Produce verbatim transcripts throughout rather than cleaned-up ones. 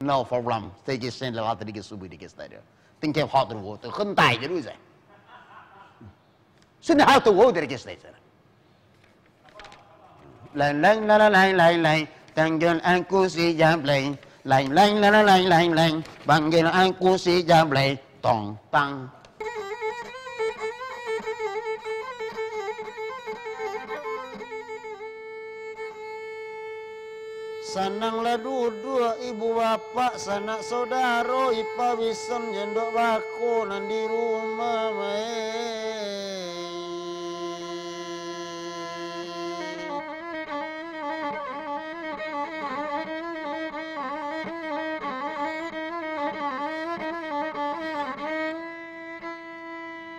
No problem. Take it, send the letter, take it, subuh, take it, stay there. Think of how to go to, hentai je dulu, saya. Send how to go there, just stay there. Lain, lain, la, la, lain, lain, lain. Panggil aku si Jablay. Lain, lain, la, la, lain, lain, lain. Panggil aku si Jablay. Tong, tang. Sananglah duduak ibu bapak, sanak saudaro, ipa bisan jandok bako nan di rumah, mae.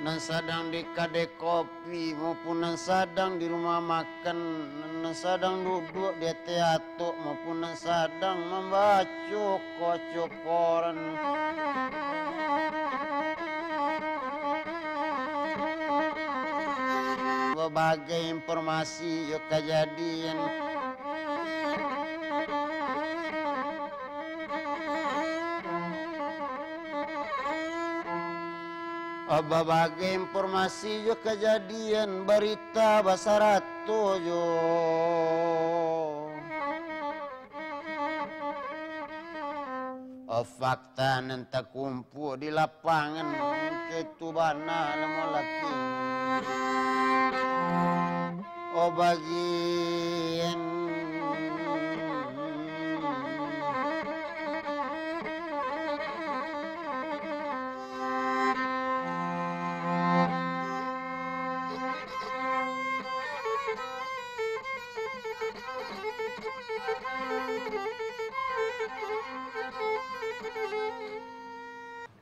Nan sadang di kadai kopi, maupun nan sadang di rumah makan, nan sadang duduak di ateh atok, maupun nan sadang mambaco koco koran. Babagai informasi jo kajadian. Babagai informasi jo kajadian, barita basarato jo fakta nan takumpuak di lapangan, kaitu bana namo laki. Oh, bagian.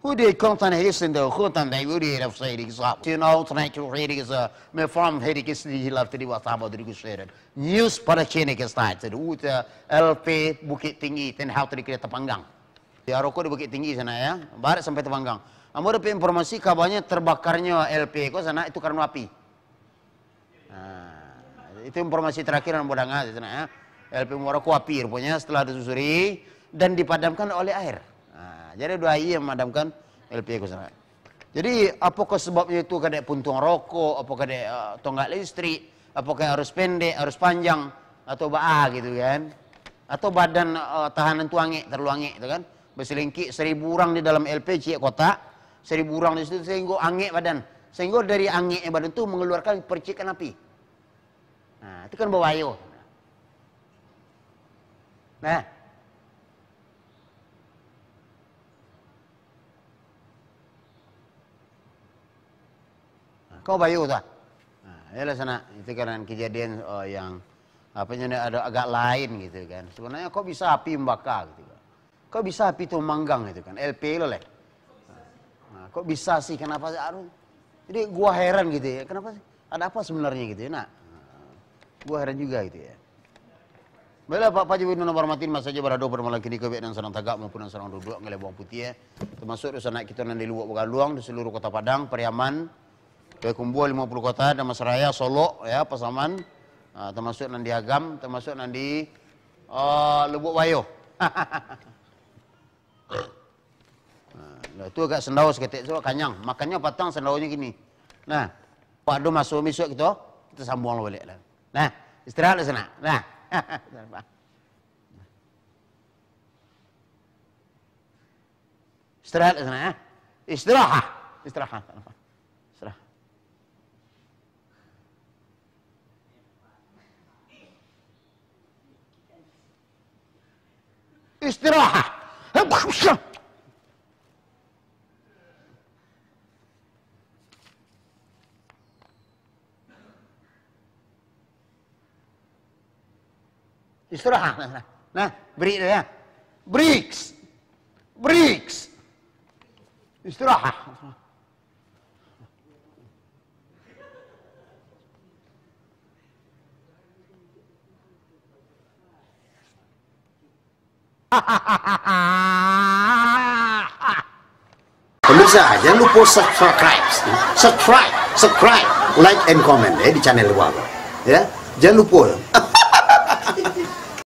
Hu de kong tan heri sen de hu tan dai hu de raf sai de sa. Tin au tan ai tu heri sa. Me fam heri ke sidi hilaf tadi wa tama dari ku seret. News pada kini ke start tadi. Uta L P Bukittinggi, ten hau tadi kita Tepanggang. Ya, rokok di Bukittinggi sana ya. Barat sampai Tepanggang. Ambo dapat informasi kabarnya terbakarnya L P ko sana itu karena api. Nah, itu informasi terakhir yang ambo danga di sana ya. L P Muara ko api rupanya setelah disusuri dan dipadamkan oleh air. Nah, jadi dua air yang memadamkan L P ko sana. Jadi, apakah sebabnya itu kadek puntung rokok, apakah kadek, eh, tonggak listrik, apakah arus pendek, arus panjang, atau baa gitu kan? Atau badan, eh, tahanan tu angek, terlalu angek tu kan? Basilingkik seribu urang di dalam L P ciek kotak, seribu urang di situ sehingga angek badan. Sehingga dari angeknya badan tu mengeluarkan percikan api. Nah, itu kan babayo. Nah. Nah, kau bayo tu. Nah, yalah sana. Itu kan kejadian, eh, yang, apa namanya, ada agak lain gitu kan. Sebenarnya kok bisa api membakar gitu kan. Kok bisa api tu manggang gitu kan. L P lo leh. Nah, kok bisa sih, kenapa sih? Aduh. Jadi gua heran gitu ya. Kenapa sih? Ada apa sebenarnya gitu ya, nak? Nah, gua heran juga gitu ya. Baiklah, Pak Panji Windu nan hormatin, masa jo barado pado malam kini ko, baik nan sadang tagak maupun nan sadang duduak, ngaleh bawang putiah, ya. Termasuk dunsanak kito nan di Lubuak Bagaluang, di seluruh Kota Padang, Pariaman, Payakumbuah, Limo Puluh Kota, Dharmasraya, Solok, ya, Pasaman, ah, termasuk nan di Agam, termasuk nan di, ah, Lubuak Bayo. Nah, lah tu agak sandau saketek tu, kanyang. Makannyo patang sandaunyo kini. Nah, pado maso bisuak kito, kito sambuang lo baliak lah. Nah, istirahat lah sanak. Nah. Istirahat lah sanak, ya. Istirahat. Istirahat. Istirahat. Istirahat. Istirahat. Nah, beri dia, ya. Breaks. Breaks. Istirahat. Pemirsa, jangan lupa subscribe, subscribe, subscribe, like and comment, eh, di channel Lubuak. Ya, jangan lupa.